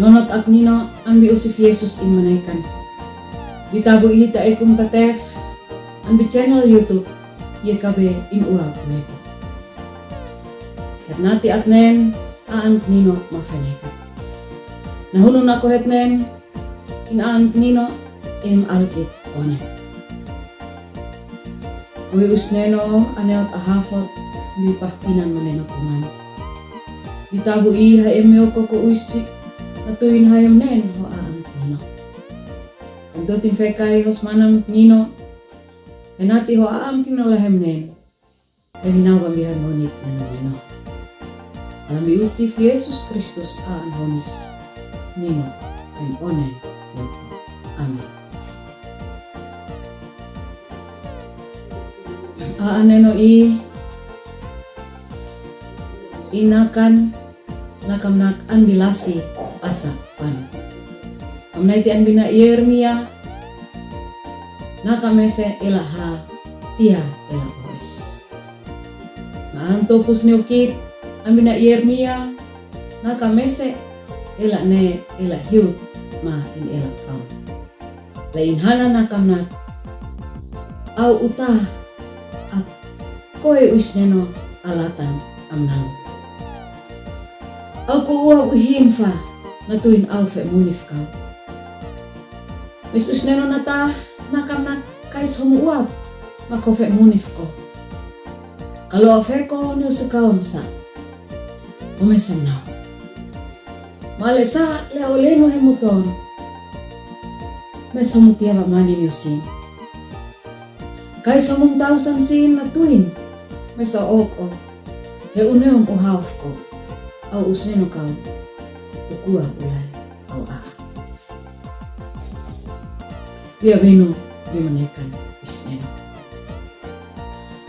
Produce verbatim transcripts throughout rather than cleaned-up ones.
Nonot Ak Nino, an bi usi fi Yesus in manekan. Bi tabu i hita ekum tatef, an bi channel YouTube, Ye Kabe in Uab Meto. Het nati atnen, Aan Nino Mafaneka. Na hunu nako hetnen, in Aan Nino, im alkit onen. Ui usneno, aneot ahafot, bi pahpinan maneno kuman. Bi tabu i ha eme oko ko uisi, na tuin ha emnen ho Aan Nino. Anto tin fekai hos manan Nino, he nati ho Aan Nino la hemnen. He minau bambi ha monit neno neno. Alam bi usi fi Yesus Kristus Aan honis. Nino, en onen, yoko. Amen. Aan neno i, i nakan, nakamnak an bi lasi asa fan. Amnai ti an bi na Yeremia, naka mese ela ha tia ela boes. Ma anto pus ne ukit, an bi na Yeremia, naka mese ela ne ela hiut ma in ela kau. La in hana nakamnak, au uta, a koe uisneno alatan amnan. Au ko ua uhin fa, na tuin au fe munif kau. Mes uisneno nata, nakamnak kais hom uap, ma ko fe munif ko. Kalo afe ko ni usi kau msa. Ome sa nau. Male sa le oleno he muton. Mes homu tia ba mani ni usin. Kais homum tausan sin na tuin. Mes o ok o. He uneom o hauf ko. Au usneno kau. Ukua ulai. Au a. Bia beno, bi manekan, uisneno.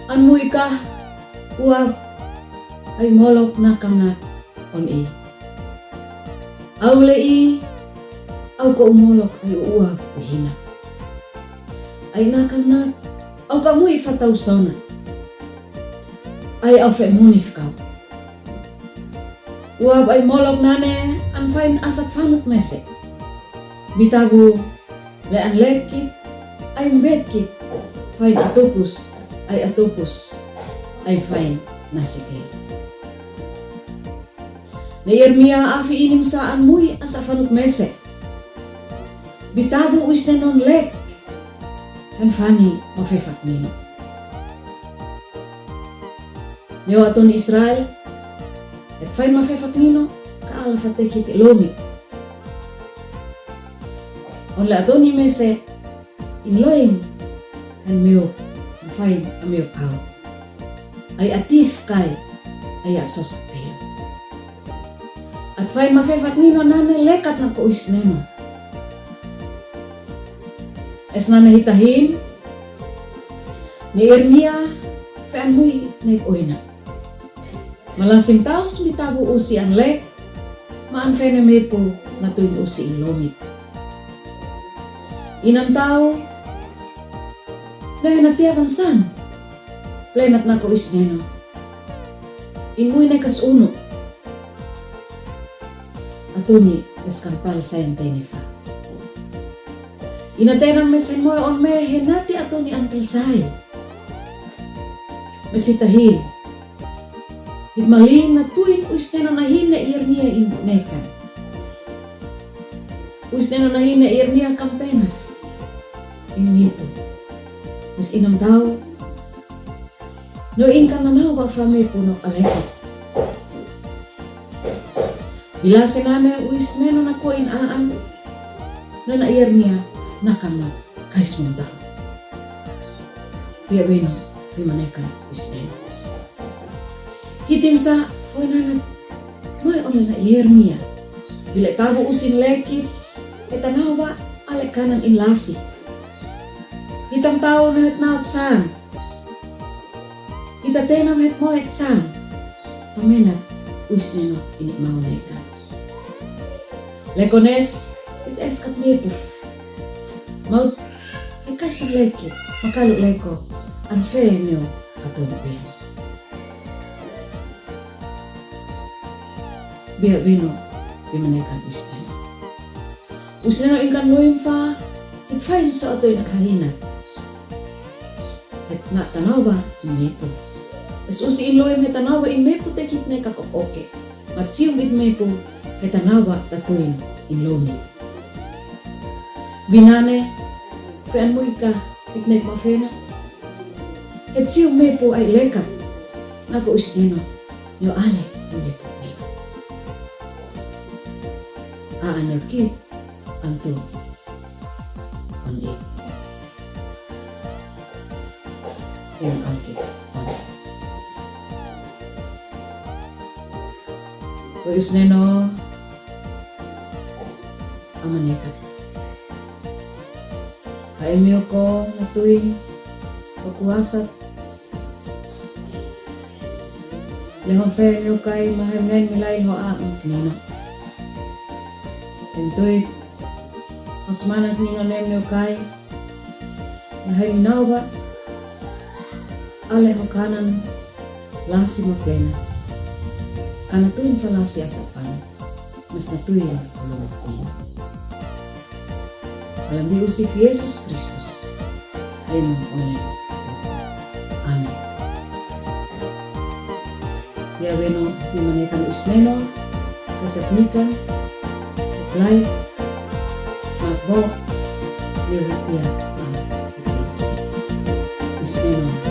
An mui ka, uap, ai molok nakamnak, on i. Au le i, au ko u molok ai uap uhina. Ai nakamnak, au ka mui fa tausona. Ai au fe munif kau. Uap ai molok nane an fain asak fanuk mese. Bi tabu le an lekit, ai mbetkit, fain atupus, ai atupus, ai fain nasike. Ne Yeremia afi inim sa an mui asak fanuk mese. Bi tabu uisnenon lek, han fani mafefak nino. Neo aton Israel, et fain mafefak nino, ka ala fatek hiti lomit. On le aton i mese, in loim, han meo, fain ameo kau. Ai atif kai, ai asosak peo. At fain mafefak nino nane lekat na ko uisneno. Es nane hita hin, ne Yeremia, fe an mui ne oina. Malasim taus mi tabu usi an lek, ma an fene mepu na tuin usi in lomit. Inam tau, ne na tia ban san, plenat na ko uisneno. In mui ne kas unu. Atuni mes kan pal sain tenifa. Ina tena mes hen moe on me he nati atuni an pal sai. Mes hita hin. Hit malin na tuin uisneno na hin ne Yeremia in mekan. Uisneno na hin ne Yeremia kampena. In mipu. Mes inam tau. No in kan nanau ba fa mepu no aleko. Bila se nane uisneno na ko in aan. No na Yeremia na kama kais munta. Bia beno, bi manekan uisneno. Hitim sa, foi nana, moe on le na Yeremia. Bile tabu usin lekit, eta nau ba ale kanan in lasi. Hitam tau na het naut san. Ita tena met moet san. Tomena uisneno ini mau nekan. Lekones, ita eskat mepuf. Mau, eka san leki, makalu leko, an fe neo atun pe. Bia beno, bi manekan uisneno. Usineno in kan loim fa, hit fain so ato in kahina. Hit na tanava in mepu. Es usi in loim he tanava in mepu te kit ne ka kokoke. Matsium it mepu, he tanava tatuin in lomi. Binane, fe an muika, it ne mafena. He tsium mepu ai leka, nako usineno, nio ale, in mepu. A ane ki, antu. Ande. Em ake. Ande. Ko usineno. Amaneka. Ka emioko na tui. Ko kuasa. Lehon fe miukai mahe men milai ho a mknino. Entoi, masmana knino ne miukai. Mahe minauba. Ale ho kanan. Lasi maplena. Kana tuin fa lasi asapana. Mas na tui ya koloma kuina. Alambi usi fi Yesus Kristus. Ai mo one. Amen. Ya weno, di manekan usineno, kasat nikan, like, makbo, lewit ya, ah, usineno.